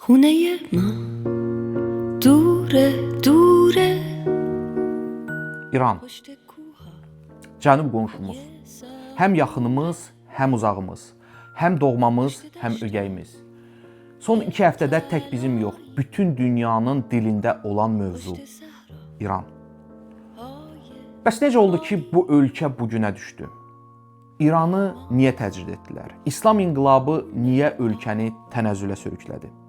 خونه ما دوره دوره İran, پشت کوها cənub qonşumuz. Həm yaxınımız, həm uzağımız, həm doğmamız, həm ögəyimiz. Son 2 həftədə tək bizim yox, bütün dünyanın dilində olan mövzu İran. Bəs necə oldu ki, bu ölkə bu günə düşdü? İranı niyə təcrid etdilər? İslam inqilabı niyə ölkəni tənəzzülə sürüklədi?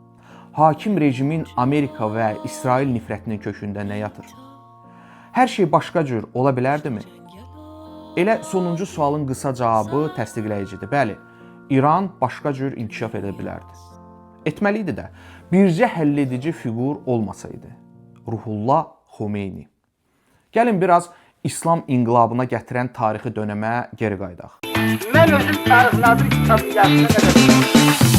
Hakim rejimin Amerika və İsrail nifrətinin kökündə nə yatır? Hər şey başqa cür ola bilərdimi? Elə sonuncu sualın qısa cavabı təsdiqləyicidir. Bəli, İran başqa cür inkişaf edə bilərdi. Etməli idi də. Bircə həlledici fiqur olmasaydı. Ruhullah Xomeyni. Gəlin biraz İslam inqilabına gətirən tarixi dönəmə geri qayıdaq. Mən özüm Tarix Nadir kitabı yazana qədər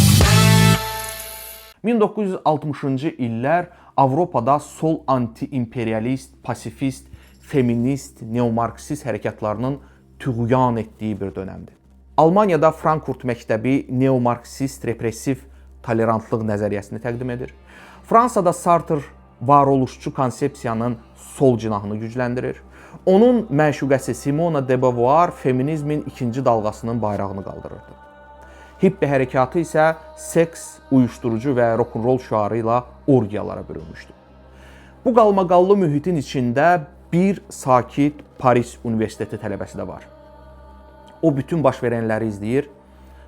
1960-cı illər Avropada sol anti-imperialist, pasifist, feminist, neomarksist hərəkatlarının tüğyan etdiyi bir dönəmdir. Almaniyada Frankfurt məktəbi neomarksist repressiv tolerantlıq nəzəriyyəsini təqdim edir. Fransada Sartre varoluşçu konsepsiyanın sol cinahını gücləndirir. Onun məşuqəsi Simona de Beauvoir feminizmin ikinci dalğasının bayrağını qaldırırdı. Hippi hərəkatı isə seks, uyuşturucu və rock-n-roll şüarı ilə orgiyalara bürünmüşdü. Bu qalmaqallı mühitin içində bir sakit Paris Universiteti tələbəsi də var. O bütün baş verənləri izləyir,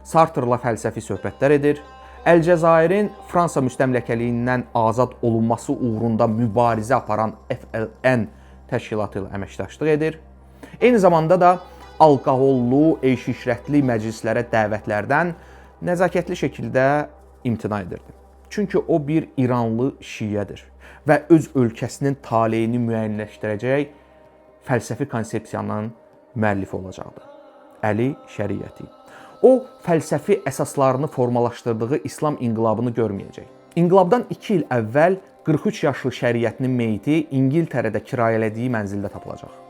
Sartrla fəlsəfi söhbətlər edir, Əlcəzairin Fransa müstəmləkəliyindən azad olunması uğrunda mübarizə aparan FLN təşkilatı ilə əməkdaşlıq edir. Eyni zamanda da alkohollu, eyş-işrətli məclislərə dəvətlərdən nəzakətli şəkildə imtina edirdi. Çünki o bir İranlı şiədir və öz ölkəsinin taleyini müəyyənləşdirəcək fəlsəfi konsepsiyanın müəllifi olacaqdı. Əli Şəriəti. O fəlsəfi əsaslarını formalaşdırdığı İslam inqilabını görməyəcək. İnqilabdan 2 il əvvəl 43 yaşlı Şəriətinin meyiti İngiltərədə kirayələdiyi mənzildə tapılacaq.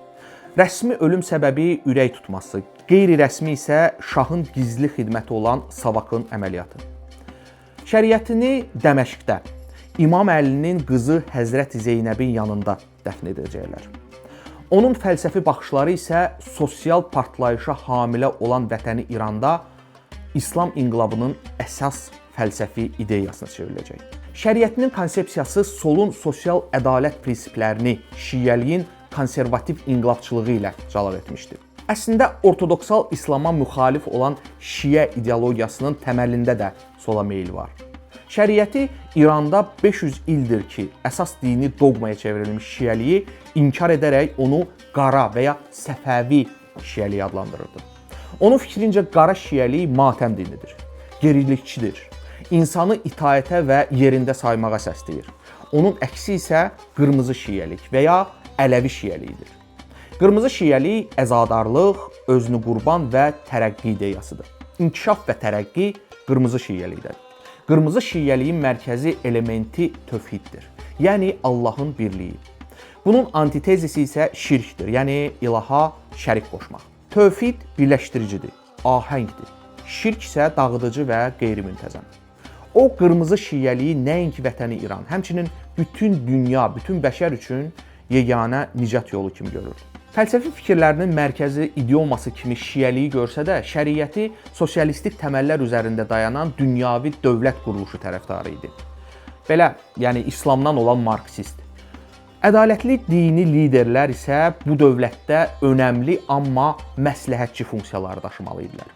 Rəsmi ölüm səbəbi ürək tutması, qeyri-rəsmi isə şahın gizli xidməti olan Savakın əməliyyatı. Şəriətini Dəməşqdə İmam Əlinin qızı Həzrəti Zeynəbin yanında dəfn edəcəklər. Onun fəlsəfi baxışları isə sosial partlayışa hamilə olan vətəni İranda İslam inqilabının əsas fəlsəfi ideyasına çevriləcək. Şəriətinin konsepsiyası solun sosial ədalət prinsiplərini şiəliyin konservativ inqilabçılığı ilə cəlb etmişdi. Əslində ortodoksal İslama müxalif olan şiə ideologiyasının təməlində də sola meyil var. Şəriəti İranda 500 ildir ki, əsas dini doqmaya çevrilmiş şiəliyi inkar edərək onu qara və ya səfəvi şiəlik adlandırırdı. Onun fikrincə qara şiəlik matəm dinidir, gerilikçidir. İnsanı itaətə və yerində saymağa səsləyir. Onun əksi isə qırmızı şiəlik və ya ələvi şiəlikdir. Qırmızı şiəlik əzadarlıq, özünü qurban və tərəqqi ideyasıdır. İnkişaf və tərəqqi qırmızı şiəlikdədir. Qırmızı şiəliyin mərkəzi elementi tövhiddir. Yəni Allahın birliyi. Bunun antitezisi isə şirkdir, yəni ilaha şərik qoşmaq. Tövhid birləşdiricidir, ahəngdir. Şirk isə dağıdıcı və qeyri-müntəzəm. O qırmızı şiəliyi nəinki vətəni İran, həmçinin bütün dünya, bütün bəşər üçün yeganə nicat yolu kimi görürdü. Fəlsəfi fikirlərinin mərkəzi idioması kimi şiəliyi görsə də, şəriəti sosialistik təməllər üzərində dayanan dünyavi dövlət quruluşu tərəfdarı idi. Belə, yəni İslamdan olan marksist. Ədalətli dini liderlər isə bu dövlətdə önəmli, amma məsləhətçi funksiyaları daşımalı idilər.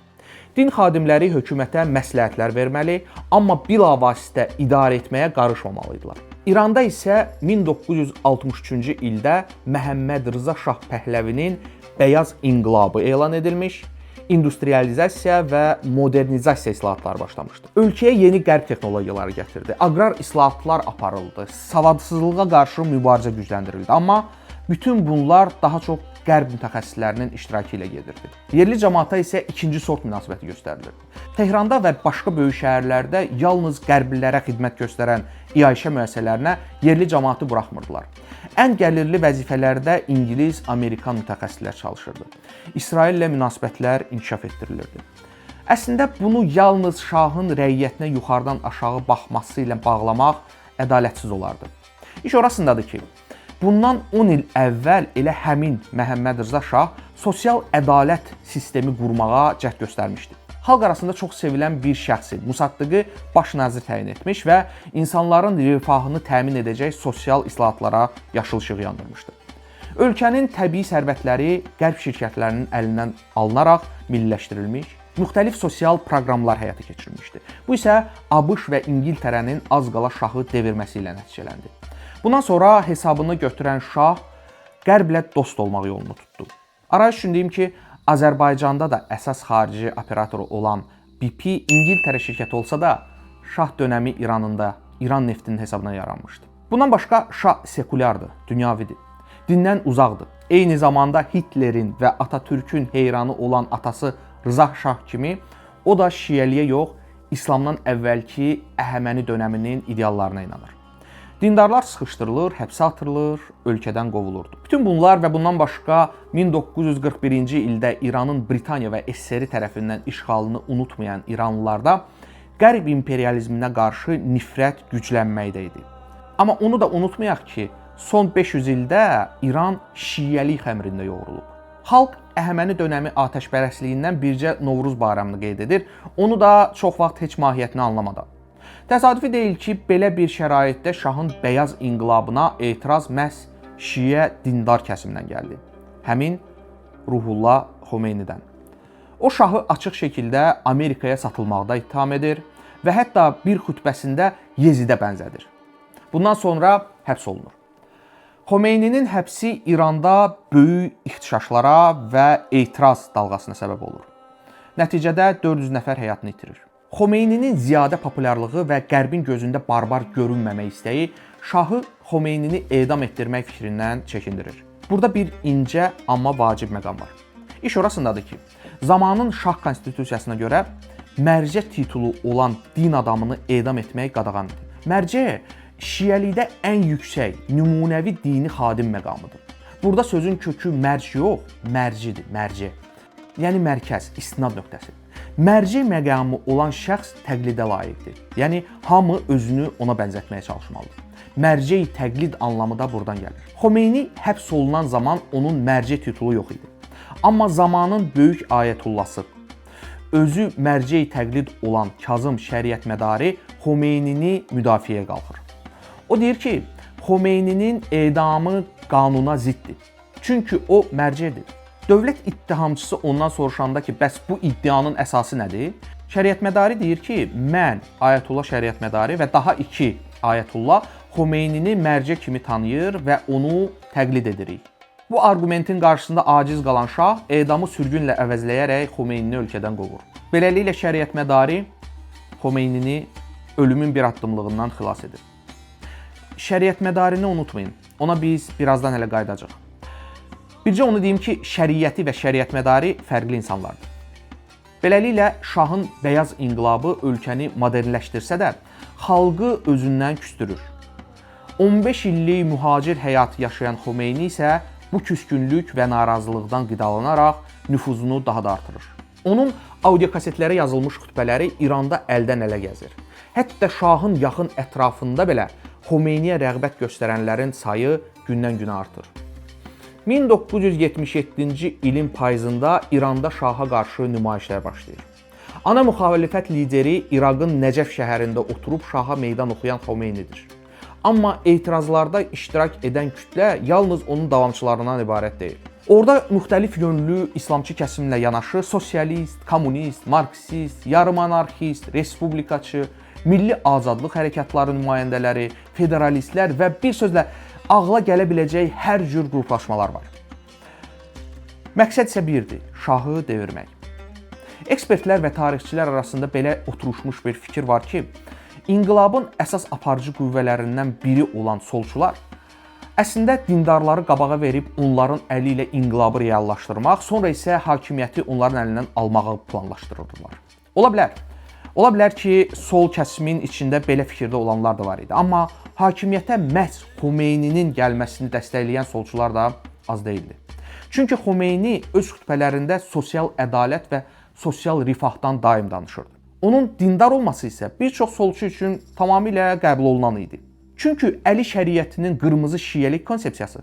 Din xadimləri hökumətə məsləhətlər verməli, amma bilavasitə idarə etməyə qarışmamalı idilər. İranda isə 1963-cü ildə Məhəmməd Rza Şah Pəhləvinin Bəyaz İnqilabı elan edilmiş, industrializasiya və modernizasiya islahatları başlamışdı. Ölkəyə yeni qərb texnologiyaları gətirdi. Aqrar islahatlar aparıldı. Savadsızlığa qarşı mübarizə gücləndirildi. Amma bütün bunlar daha çox qərb mütəxəssislərinin iştirakı ilə gedirdi. Yerli cəmaata isə ikinci sort münasibəti göstərilirdi. Tehranda və başqa böyük şəhərlərdə yalnız qərblilərə xidmət göstərən iaşə müəssisələrinə yerli cəmaatı buraxmırdılar. Ən gəlirli vəzifələrdə ingilis, amerikan mütəxəssislər çalışırdı. İsraillə münasibətlər inkişaf etdirilirdi. Əslində bunu yalnız şahın rəiyyətinə yuxarıdan aşağı baxması ilə bağlamaq ədalətsiz olardı. İş orasındadır ki, bundan 10 il əvvəl elə həmin Məhəmməd Rza Şah sosial ədalət sistemi qurmağa cəhd göstərmişdi. Xalq arasında çox sevilən bir şəxsi, Musaddiqi baş nazir təyin etmiş və insanların rifahını təmin edəcək sosial islahatlara yaşıl işıq yandırmışdı. Ölkənin təbii sərvətləri qərb şirkətlərinin əlindən alınaraq milliləşdirilmiş, müxtəlif sosial proqramlar həyata keçirilmişdi. Bu isə ABŞ və İngiltərənin az qala şahı devirməsi ilə nəticələndi. Bundan sonra hesabını götürən şah Qərblə dost olmaq yolunu tutdu. Arayış üçün deyim ki, Azərbaycanda da əsas xarici operatoru olan BP İngiltərə şirkəti olsa da, şah dönəmi İranında İran neftinin hesabına yaranmışdı. Bundan başqa şah sekulyardır, dünyavidir. Dindən uzaqdır. Eyni zamanda Hitlerin və Atatürkün heyranı olan atası Rza Şah kimi o da şiəliyə yox, İslamdan əvvəlki Əhəməni dönəminin ideallarına inanır. Dindarlar sıxışdırılır, həbsə atılır, ölkədən qovulurdu. Bütün bunlar və bundan başqa 1941-ci ildə İranın Britaniya və SSR tərəfindən işğalını unutmayan İranlılarda Qərb imperializminə qarşı nifrət güclənməkdə idi. Amma onu da unutmayaq ki, son 500 ildə İran şiəlik xəmirində yoğrulub. Xalq Əhəməni dönəmi atəşpərəstliyindən bircə Novruz bayramını qeyd edir, onu da çox vaxt heç mahiyyətini anlamadan. Təsadüfi deyil ki, belə bir şəraitdə şahın bəyaz inqilabına etiraz məhz şiə dindar kəsimdən gəldi. Həmin Ruhullah Xomeynidən. O şahı açıq şəkildə Amerikaya satılmaqda ittiham edir və hətta bir xütbəsində Yezidə bənzədir. Bundan sonra həbs olunur. Xomeyninin həbsi İranda böyük ixtişaşlara və etiraz dalğasına səbəb olur. Nəticədə 400 nəfər həyatını itirir. Xomeyninin ziyadə populyarlığı və Qərbin gözündə barbar görünməmək istəyi şahı Xomeynini edam etdirmək fikrindən çəkindirir. Burada bir incə, amma vacib məqam var. İş orasındadır ki, zamanın şah konstitusiyasına görə mərcə titulu olan din adamını edam etmək qadağan idi. Mərcə şiəlikdə ən yüksək, nümunəvi dini xadim məqamıdır. Burada sözün kökü mərc yox, mərcidir, mərcə. Yəni mərkəz, istinad nöqtəsi. Mərci məqamı olan şəxs təqlidə layiqdir. Yəni hamı özünü ona bənzətməyə çalışmalıdır. Mərci təqlid anlamı da buradan gəlir. Xomeyni həbs olunan zaman onun mərci titulu yox idi. Amma zamanın böyük ayətullası, özü mərci təqlid olan Kazım Şəriətmədari Xomeynini müdafiəyə qalxır. O deyir ki, Xomeyninin edamı qanuna ziddir. Çünki o mərcidir. Dövlət ittihamçısı ondan soruşanda ki, bəs bu iddianın əsası nədir? Şəriətmədari deyir ki, mən Ayətullah Şəriətmədari və daha iki Ayətullah Xomeynini mərcə kimi tanıyır və onu təqlid edirik. Bu arqumentin qarşısında aciz qalan şah edamı sürgünlə əvəzləyərək Xomeynini ölkədən qovur. Beləliklə Şəriətmədari Xomeynini ölümün bir addımlığından xilas edir. Şəriətmədarini unutmayın. Ona biz birazdan hələ qayıdacağıq. Bircə onu deyim ki, şəriəti və şəriətmədari fərqli insanlardır. Beləliklə şahın bəyaz inqilabı ölkəni modernləşdirsə də, xalqı özündən küstürür. 15 illik mühacir həyatı yaşayan Xomeyni isə bu küskünlük və narazılıqdan qidalanaraq nüfuzunu daha da artırır. Onun audiokasetlərə yazılmış xütbələri İranda əldən ələ gəzir. Hətta şahın yaxın ətrafında belə Xomeyniyə rəğbət göstərənlərin sayı gündən-günə artır. 1977-ci ilin payızında İranda şaha qarşı nümayişlər başlayır. Ana müxalifət lideri İraqın Nəcəf şəhərində oturub şaha meydan oxuyan Xomeynidir. Amma etirazlarda iştirak edən kütlə yalnız onun davamçılarından ibarət deyil. Orada müxtəlif yönlü islamçı kəsimlə yanaşı sosialist, kommunist, marksist, yarımonarxist, respublikaçı, milli azadlıq hərəkatları nümayəndələri, federalistlər və bir sözlə ağla gələ biləcək hər cür qruplaşmalar var. Məqsəd isə birdir: şahı devirmək. Ekspertlər və tarixçilər arasında belə oturuşmuş bir fikir var ki, inqilabın əsas aparıcı qüvvələrindən biri olan solçular əslində dindarları qabağa verib onların əli ilə inqilabı reallaşdırmaq, sonra isə hakimiyyəti onların əlindən almağı planlaşdırırdılar. Ola bilər. Ola bilər ki, sol kəsimin içində belə fikirdə olanlar da var idi. Amma hakimiyyətə məhz Xomeyninin gəlməsini dəstəkləyən solçular da az deyildi. Çünki Xomeyni öz xütbələrində sosial ədalət və sosial rifahdan daim danışırdı. Onun dindar olması isə bir çox solçu üçün tamamilə qəbul olunan idi. Çünki Əli şəriətinin qırmızı şiəlik konsepsiyası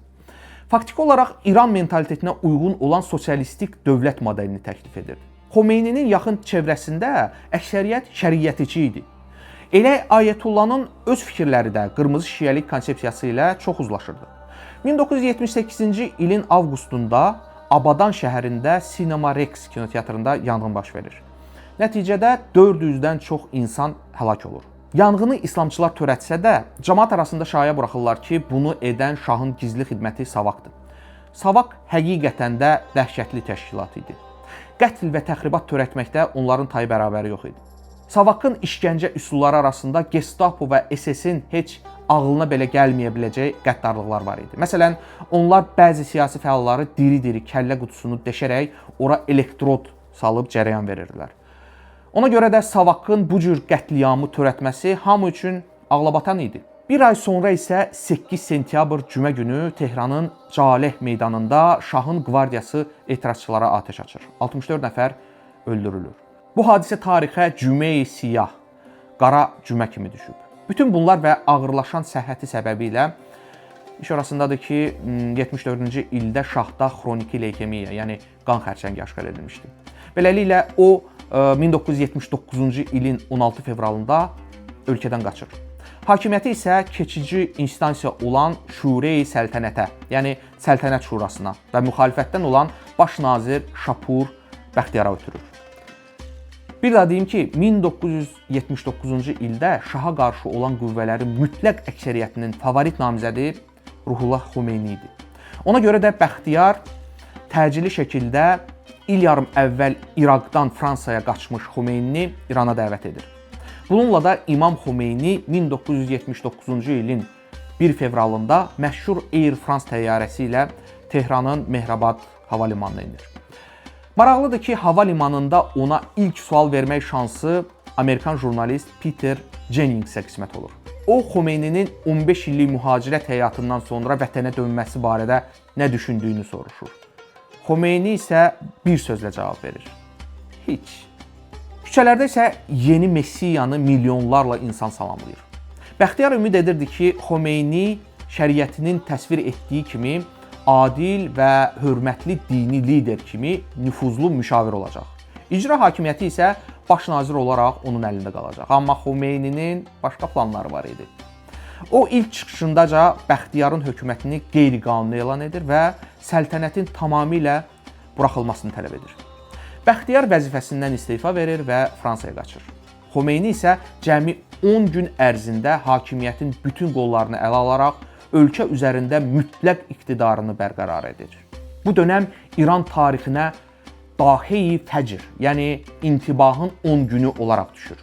faktiki olaraq İran mentalitetinə uyğun olan sosialistik dövlət modelini təklif edirdi. Xomeyninin yaxın çevrəsində əksəriyyət şəriətçi idi. Elə Ayətullanın öz fikirləri də qırmızı şiəlik konsepsiyası ilə çox uzlaşırdı. 1978-ci ilin avqustunda Abadan şəhərində Sinema Rex kinoteatrında yanğın baş verir. Nəticədə 400-dən çox insan həlak olur. Yanğını islamçılar törətsə də, cəmaət arasında şayə buraxırlar ki, bunu edən şahın gizli xidməti Savakdır. Savak həqiqətən də dəhşətli təşkilat idi. Qətl və təxribat törətməkdə onların tayı bərabəri yox idi. Savakın işgəncə üsulları arasında Gestapo və SS-in heç ağlına belə gəlməyə biləcək qəddarlıqlar var idi. Məsələn, onlar bəzi siyasi fəalları diri-diri kəllə qutusunu deşərək ora elektrod salıb cərəyan verirdilər. Ona görə də Savakın bu cür qətliamı törətməsi hamı üçün ağlabatan idi. Bir ay sonra isə 8 sentyabr cümə günü Tehranın Caleh meydanında şahın qvardiyası etirazçılara atəş açır. 64 nəfər öldürülür. Bu hadisə tarixə Cümə-i Siyah, qara cümə kimi düşüb. Bütün bunlar və ağırlaşan səhhəti səbəbilə iş orasındadır ki, 74-cü ildə şahda xroniki leykemiya, yəni qan xərçəngi aşkar edilmişdi. Beləliklə o 1979-cu ilin 16 fevralında ölkədən qaçır. Hakimiyyəti isə keçici instansiya olan Şurey Səltənətə, yəni Səltənət Şurasına və müxalifətdən olan baş nazir Şapur Bəxtiyara ötürür. Bir daha deyim ki, 1979-cu ildə şaha qarşı olan qüvvələrin mütləq əksəriyyətinin favorit namizədi Ruhullah Xomeyni idi. Ona görə də Bəxtiyar təcili şəkildə il yarım əvvəl İraqdan Fransaya qaçmış Xomeynini İrana dəvət edir. Bununla da İmam Xomeyni 1979-cu ilin 1 fevralında məşhur Air France təyyarəsi ilə Tehranın Mehrabad hava limanına enir. Maraqlıdır ki, hava limanında ona ilk sual vermək şansı Amerikan jurnalist Peter Jenningsə qismət olur. O, Xomeyninin 15 illik mühacirət həyatından sonra vətənə dönməsi barədə nə düşündüyünü soruşur. Xomeyni isə bir sözlə cavab verir. Heç. Küçələrdə isə yeni Messiyanı milyonlarla insan salamlayır. Bəxtiyar ümid edirdi ki, Xomeyni şəriətinin təsvir etdiyi kimi adil və hörmətli dini lider kimi nüfuzlu müşavir olacaq. İcra hakimiyyəti isə baş nazir olaraq onun əlində qalacaq. Amma Xomeyninin başqa planları var idi. O ilk çıxışındaca Bəxtiyarın hökumətini qeyri-qanuni elan edir və səltənətin tamamilə buraxılmasını tələb edir. Bəxtiyar vəzifəsindən istefa verir və Fransaya qaçır. Xomeyni isə cəmi 10 gün ərzində hakimiyyətin bütün qollarını ələ alaraq ölkə üzərində mütləq iqtidarını bərqərar edir. Bu dönəm İran tarixinə Dahe-i Fəcr, yəni intibahın 10 günü olaraq düşür.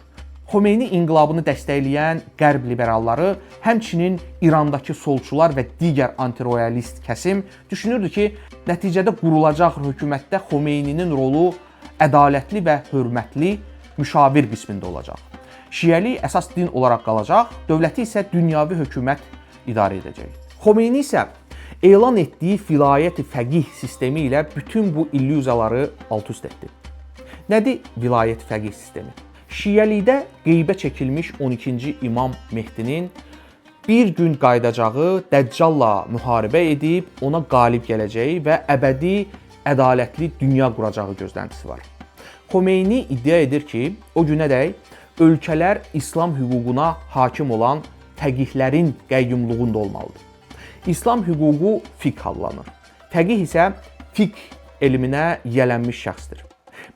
Xomeyni inqilabını dəstəkləyən qərb liberalları, həmçinin İrandakı solçular və digər antiroyalist kəsim düşünürdü ki, nəticədə qurulacaq hökumətdə Xomeyninin rolu ədalətli və hörmətli müşavir qismində olacaq. Şiəlik əsas din olaraq qalacaq, dövləti isə dünyavi hökumət idarə edəcək. Xomeyni isə elan etdiyi vilayət-i fəqih sistemi ilə bütün bu illüziyaları alt-üst etdi. Nədir vilayət fəqih sistemi? Şiəlikdə qeybə çəkilmiş 12-ci İmam Mehdinin bir gün qayıdacağı, Dəccalla müharibə edib ona qalib gələcəyi və əbədi ədalətli dünya quracağı gözləntisi var. Xomeyni iddia edir ki, o günədək ölkələr İslam hüququna hakim olan fəqihlərin qəyyumluğunda olmalıdır. İslam hüququ fiqh adlanır. Fəqih isə fiqh elminə yiyələnmiş şəxsdir.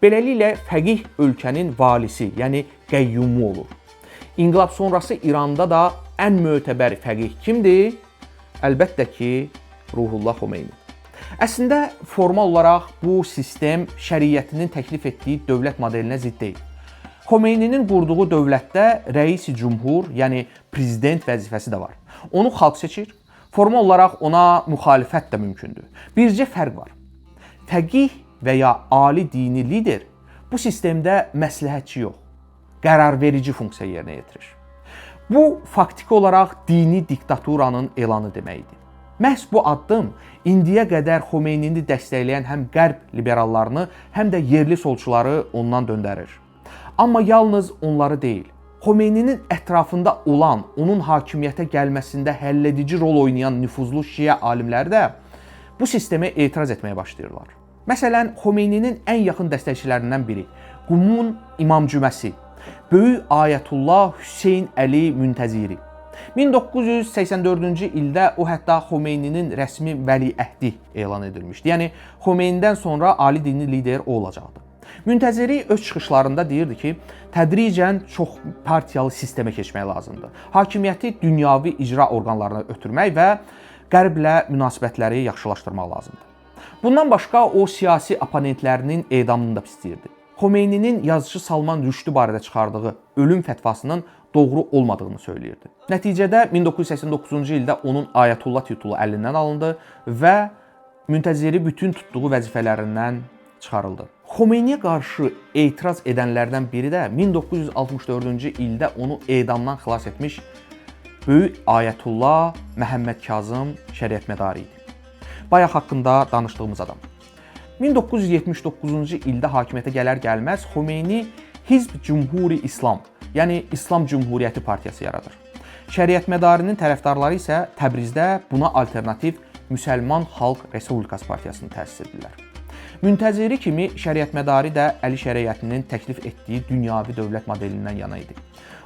Beləliklə fəqih ölkənin valisi, yəni qəyyumu olur. İnqilab sonrası İranda da ən mötəbər fəqih kimdir? Əlbəttə ki, Ruhullah Xomeyni. Əslində formal olaraq bu sistem şəriətinin təklif etdiyi dövlət modelinə zidd deyil. Xomeyninin qurduğu dövlətdə rəisi cümhur, yəni prezident vəzifəsi də var. Onu xalq seçir. Formal olaraq ona müxalifət də mümkündür. Bircə fərq var. Fəqih və ya ali dini lider bu sistemdə məsləhətçi yox, qərarverici funksiya yerinə yetirir. Bu faktiki olaraq dini diktaturanın elanı deməkdir. Məhz bu addım indiyə qədər Xomeynini dəstəkləyən həm qərb liberallarını, həm də yerli solçuları ondan döndərir. Amma yalnız onları deyil, Xomeyninin ətrafında olan, onun hakimiyyətə gəlməsində həlledici rol oynayan nüfuzlu şiə alimləri də bu sistemə etiraz etməyə başlayırlar. Məsələn, Xomeyninin ən yaxın dəstəkçilərindən biri Qumun İmam Cüməsi, Böyük Ayətullah Hüseyn Əli Müntəziri. 1984-cü ildə o hətta Xomeyninin rəsmi vəliəhdi elan edilmişdi. Yəni Xomeynidən sonra ali dini lider o olacaqdı. Müntəziri öz çıxışlarında deyirdi ki, tədricən çox partiyalı sistemə keçmək lazımdır. Hakimiyyəti dünyavi icra orqanlarına ötürmək və Qərblə münasibətləri yaxşılaşdırmaq lazımdır. Bundan başqa o siyasi oponentlərinin edamını da pisləyirdi. Xomeyninin yazıçı Salman Rüşdü barədə çıxardığı ölüm fətvasının doğru olmadığını söyləyirdi. Nəticədə 1989-cu ildə onun Ayətullah titulu əlindən alındı və Müntəziri bütün tutduğu vəzifələrindən çıxarıldı. Xomeyniyə qarşı etiraz edənlərdən biri də 1964-cü ildə onu edamdan xilas etmiş Böyük Ayətullah Məhəmməd Kazım Şəriətmədari idi. Bayaq haqqında danışdığımız adam. 1979-cu ildə hakimiyyətə gələr-gəlməz Xomeyni Hizb Cümhuri İslam, yəni İslam Cümhuriyyəti partiyası yaradır. Şəriətmədarinin tərəfdarları isə Təbrizdə buna alternativ Müsəlman Xalq Respublikası partiyasını təsis edirlər. Müntəziri kimi Şəriətmədari də Əli Şəriətinin təklif etdiyi dünyavi dövlət modelindən yana idi.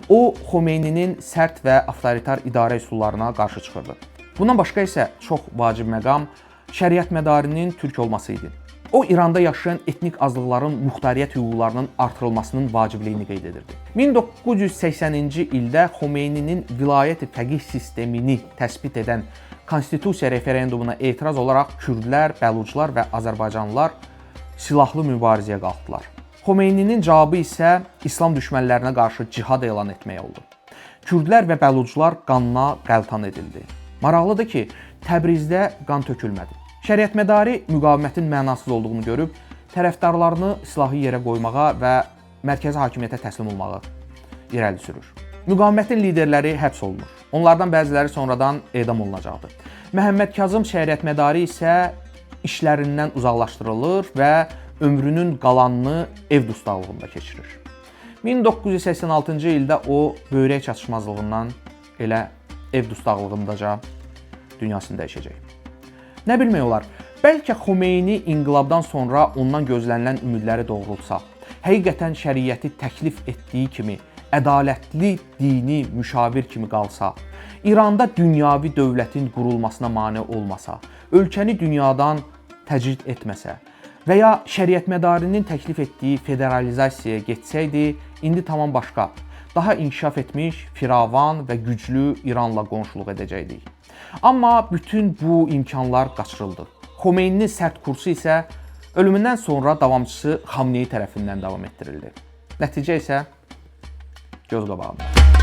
O, Xomeyninin sərt və avtoritar idarə üsullarına qarşı çıxırdı. Bundan başqa isə çox vacib məqam Şəriətmədarinin türk olması idi. O, İranda yaşayan etnik azlıqların muxtariyyət hüquqlarının artırılmasının vacibliyini qeyd edirdi. 1980-ci ildə Xomeyninin vilayət-i fəqih sistemini təsbit edən konstitusiya referendumuna etiraz olaraq kürdlər, bəluclar və azərbaycanlılar silahlı mübarizəyə qalxdılar. Xomeyninin cavabı isə İslam düşmənlərinə qarşı cihad elan etmək oldu. Kürdlər və bəluclar qanına qəltan edildi. Maraqlıdır ki, Təbrizdə qan tökülmədi. Şəriətmədari müqavimətin mənasız olduğunu görüb, tərəfdarlarını silahı yerə qoymağa və mərkəzi hakimiyyətə təslim olmağı irəli sürür. Müqavimətin liderləri həbs olunur. Onlardan bəziləri sonradan edam olunacaqdı. Məhəmməd Kazım Şəriətmədari isə işlərindən uzaqlaşdırılır və ömrünün qalanını ev dustaqlığında keçirir. 1986-cı ildə o böyrək çatışmazlığından elə ev dustaqlığındaca dünyasını dəyişəcək. Nə bilmək olar, bəlkə Xomeyni inqilabdan sonra ondan gözlənilən ümidləri doğrultsa, həqiqətən şəriəti təklif etdiyi kimi ədalətli dini müşavir kimi qalsa, İranda dünyavi dövlətin qurulmasına mane olmasa, ölkəni dünyadan təcrid etməsə və ya Şəriətmədarinin təklif etdiyi federalizasiyaya getsəydi, indi tamam başqa, daha inkişaf etmiş, firavan və güclü İranla qonşuluq edəcəkdik. Amma bütün bu imkanlar qaçırıldı. Xomeyninin sərt kursu isə ölümündən sonra davamçısı Xamneyi tərəfindən davam etdirildi. Nəticə isə göz qabağında.